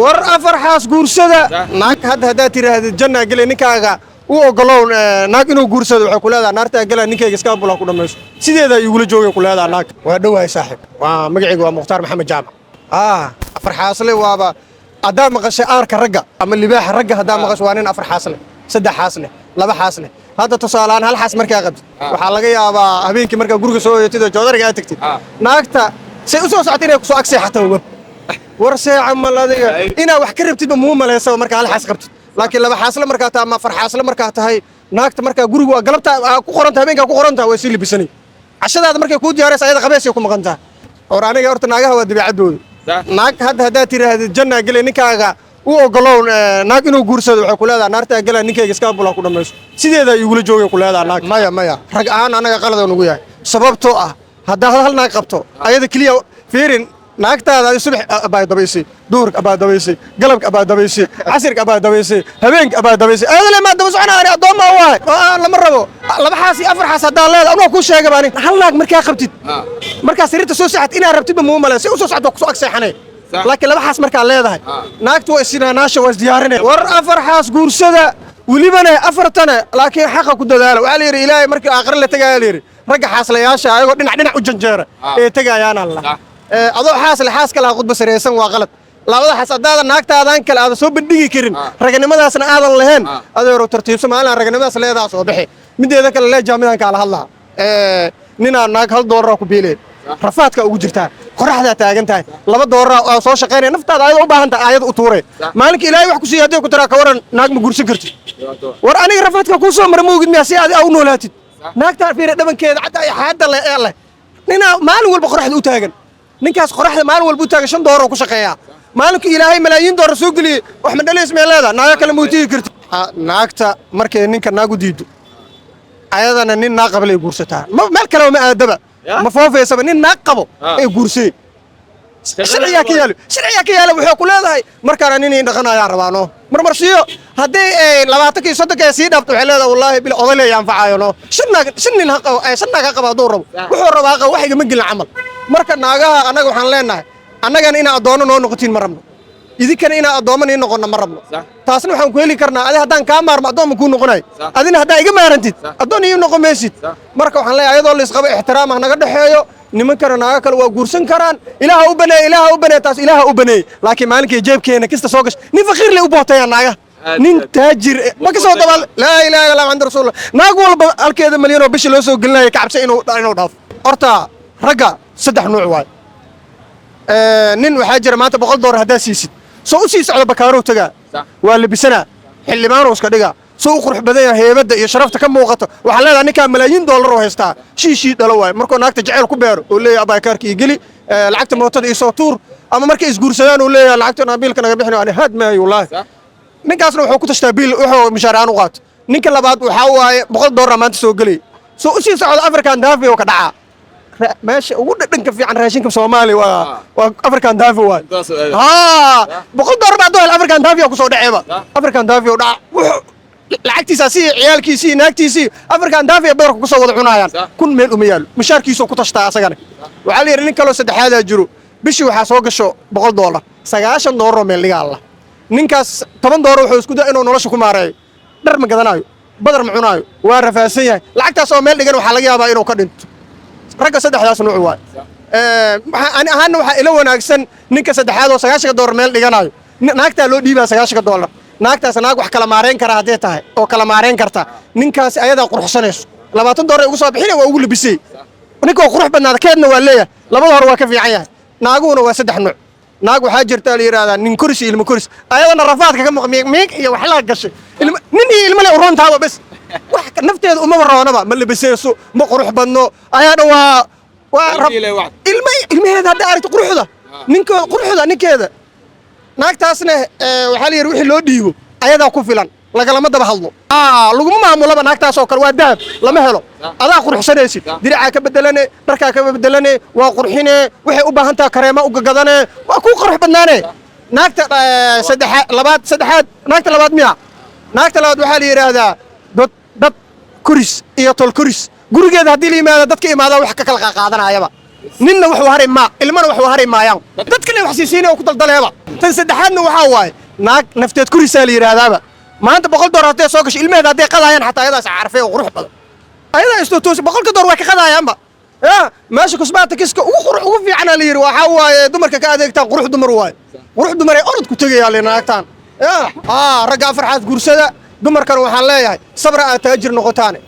War afar xaas guursada. Naag hadda haddaad tiraahdo jannaa gele, ninkaaga u ogolow naag inuu guursado, waxay ku leedahay naartaa gela, ninkayga iskaabula ku dhammayso, sideedaa igula joogay ku leedahay naag. Waa dhowahay saaxiib, waa magacayga waa Mukhtaar Maxamed Jaamac. Afar xaasle waaba haddaa maqashay aarka ragga ama libaaxa ragga haddaa maqasho, waa nin afar xaasle, saddex xaasle, laba xaasle. Hadda tusaalehaan hal xaas markaa qabtid, waxaa laga yaabaa habeenkii markaa guriga soo hoyatid oo joodariga aad tagtid, naagta say u soo socota inay kusoo ag seexata. Web war seeca mal adiga inaa wax ka rabtidba muu malaysaba markaa hal xaas qabtid. Laakiin laba xaasle markaa tahay ama afar xaasle markaa tahay, naagta markaa guriga waa galabta aa ku qoranta, habeenkaa ku qorantaha, way sii libisanay. Cashadaada markay kuu diyaaraysa, ayada qabeysay ku maqan tahay. Or aniga horta naagaha waa dabeecaddooda. Naag hadda haddaad tiraahdo jannaa gele, ninkaaga u ogolow naag inuu guursado, waxay ku leedahay naartaa gela, ninkayga iskaabula ku dhammayso, sideedaa igula joogay ku leedahay naag. Maya, maya, rag ahaan anaga qalad nugu yahay, sababtoo ah haddaad hal naag qabto ayada keliya fiirin naagtaada adi subax abaa dabaysay, duhurka abaa dabaysay, galabka abaa dabaysay, casirka abaa dabaysay, habeenka abaa dabaysay, ayada le maa daba soconaa? Ani addoomma u ahay oo lama rabo. Laba xaas iyo afar xaas haddaa leeda, anoo kuu sheegaba, ani hal naag markaa qabtid, markaa sariirta soo sexat inaa rabtidba muu malay, si u soo socdo kusoo ag seexanay. Laakiin laba xaas markaa leedahay, naagtu waa isinaanaasha, waa isdiyaarinay. War afar xaas guursada, welibana afartane, laakiin xaqa ku dadaala. Waxaa la yidhi Ilaahay markii aakhire la tegaya, la yidhi ragga xaaslayaasha ayagoo dhinac dhinac u janjeera ee tegayaana la adoo xaasle xaas kale ha khudba sareysan, waa qalad. Labada xaas haddaadan naagtaadan kale aadan soo bandhigi karin, raganimadaasna aadan lahayn, adeero tartiibso. Maalin raganimadaas leedaa soo bixi. Mideeda kale lee jaamidan kaala hadlaha, ninaa naag $1 ku biilee, rafaadka ugu jirtaa, qoraxdaa taagan tahay, $2 oo soo shaqaynaya, naftaada ayada u baahan tahay, aayada u tuuray. Maalinka Ilaahay wax ku siiya haddii ku tiraa, ka waran, naag ma guursan kartid? War aniga rafaadka kuu soo mara ma ogid miya? Si adi aa u noolaatid, naagtaan fiira dhabankeeda cadda iyo xaadda leh ee leh, ninaa maalin walba qoraxda u taagan. Ninkaas qoraxda maalin walba u taagan $5 oo ku shaqeeyaa, maalinka Ilaahay malaayiin doolar soo geliyey, wax ma dhalays mee leedaha? Naaga kale ma utigi kartid. Naagta markay ninka naag u diido, ayadana nin naag qaba lay guursataa. Ma meel kaleba ma aadaba, ma foofaysaba, nin naag qabo ay guursay. Sharcigaa ka yaalo, sharcigaa ka yaalo. Wuxuu ku leedahay markaana nin ii dhaqanayaa rabaano marmarsiyo. Haddii ay 20-ka iyo 30-ka ay sii dhaafto, waxay leedahay wallaahi bil oday leeya anfacayo no. Shan naag, shan nin ha qabo, shan naag ha qabo, hadduu rabo wuxuu rabaa ha qabo, wax igama gelin camal. Marka naagaha annaga waxaan leenahay, annagana inaa addoonno noo noqotiin ma rabno, idinkana inaa addoommo nii noqonno ma rabno. Taasna waxaan ku heli karnaa, adi haddaan kaa maarmo addoon ma kuu noqonayo, adina haddaa iga maarantid addoon ii noqon maysid. Marka waxaan leeyahay, ayadoo la isqabo ixtiraam ah naga dhexeeyo. Nimankana naaga kale waa guursan karaan, Ilaaha u baneeye, Ilaaha u baneeye, taas Ilaaha u baneeye. Laakiin maalinkii jeebkeena kista soo gashay, nin faqiir le u booteeyaa naagaha, nin taajir ma ka soo dabaal. Laa ilaaha illa Muhammad rasuulullah. Naag walba halkeeda malyan oo bishii loo soo gelinaya ka cabsa inuu dhaafo. Horta ragga saddex nuuc waay. Nin waxaa jira maanta $100 haddaa siisid, soo u sii socda bakaarow tagaa, waa labisanaa, xildhibaanow iska dhigaa, soo u qurux badan yahay, heebadda iyo sharafta ka muuqato. Waxaa leedahay ninkaa malaayiin dollar oo haystaa, shiishii dhalo waaye. Markuu naagta jaceyl ku beero oo leeyahay abaakaarka ii geli, lacagta mootada ii soo tuur, ama markay isguursadaan uu leeyahay lacagta biilka naga bixin, ani haad maayo wallaahi. Ninkaasna wuxuu ku tashtaa biil wuxuu mishaar u qaato. Ninka labaad waxaa waaye $100 maanta soo gelay, soo u sii socda African Daafi oo ka dhacaa. Meesha ugu dhadhanka fiican raashinka Soomaaliya waa African Daafi waay. Haa, $100 baa dohel African Daafi oo kusoo dhaceeba, African Daafi oo dhaca, wuxuu lacagtiisa si ciyaalkiisii naagtiisii African Daafi ay badarka kusoo wada cunayaan, kun meel uma yaalo, mushaarkiisoo ku tashtaa asagana. Waxaa la yidhi nin kaloo saddexaadaa jiro, bishii waxaa soo gasho $100, $90 oo meel dhigaa alla. Ninkaas $10 wuxuu isku daa inuu nolosha ku maareeyo, dhar ma gadanaayo, badar ma cunaayo, waa rafaadsan yahay. Lacagtaas oo meel dhigan waxaa laga yaabaa inuu ka dhinto. Ragga saddexdaas nuuc waay. Ani ahaanna waxaa ila wanaagsan ninka saddexaad oo $90 meel dhiganayo. Naagtaa loo dhiibaa $90. Naagtaas naag wax kala maarayn kara hadday tahay oo kala maarayn karta, ninkaasi ayadaa quruxsanayso, $20 ay ugu soo bixina, waa ugu labisay, ninka waa qurux badnaada, keedna waa leeyahay. Labada hore waa ka fiican yahay. Naaguhuna waa saddex nuuc. Naag waxaa jirta la yidhahdaa nin koris iyo ilmo koris, ayadana rafaadka ka muuq miig miig iyo wax la gashay, nin iyo ilmo le uroontaaba bes, wax nafteeda umaba roonaba, ma labisayso, ma qurux badno, ayaa dhan waa ilma ilmaheeda hadda aragto quruxda ninkooda, quruxda ninkeeda. Naagtaasna waxaa la yidhi wixii loo dhiibo ayadaa ku filan, lagalama daba hadlo, laguma maamulaba. Naagtaas oo kale waa dahab lama helo. Adaa quruxsanaysid, diricaa ka bedelane, dharkaa ka bedelane, waa qurxine, waxay u baahan taha kareema u gagadane, waa kuu qurux badnaane. Naagta saddexa labaad, saddexaad, naagta labaad miya? Naagta labaad waxaa la yidhaahdaa dad koris iyo tol koris. Gurigeeda haddii la yimaado, dadka imaadaa wax ka kala qaadanayaba, ninna wax hari maa, ilmana wax hari maayaan, dadkana wax siisiinaya oo ku daldaleeba. Tan saddexaadna waxaa waaye naag nafteed kurisaa la yidhaahdaaba. Maanta $100 hadday soo gasho, ilmaheeda hadday qadaayaan xataa ayadaas carfay oo qurux badan, ayadaa istootoos 100-ka door way ka qadaayaanba. Ya meesha cosmetics-ka ugu qurux ugu fiicanaa la yidhi waxaa waaye dumarka ka adeegtaan. Qurux dumar waaye, qurux dumar ay orod ku tegayaa le naagtaan. Ya ragga afar xaas guursada. Dumarkana waxaan leeyahay, sabra aad taajir noqotaane.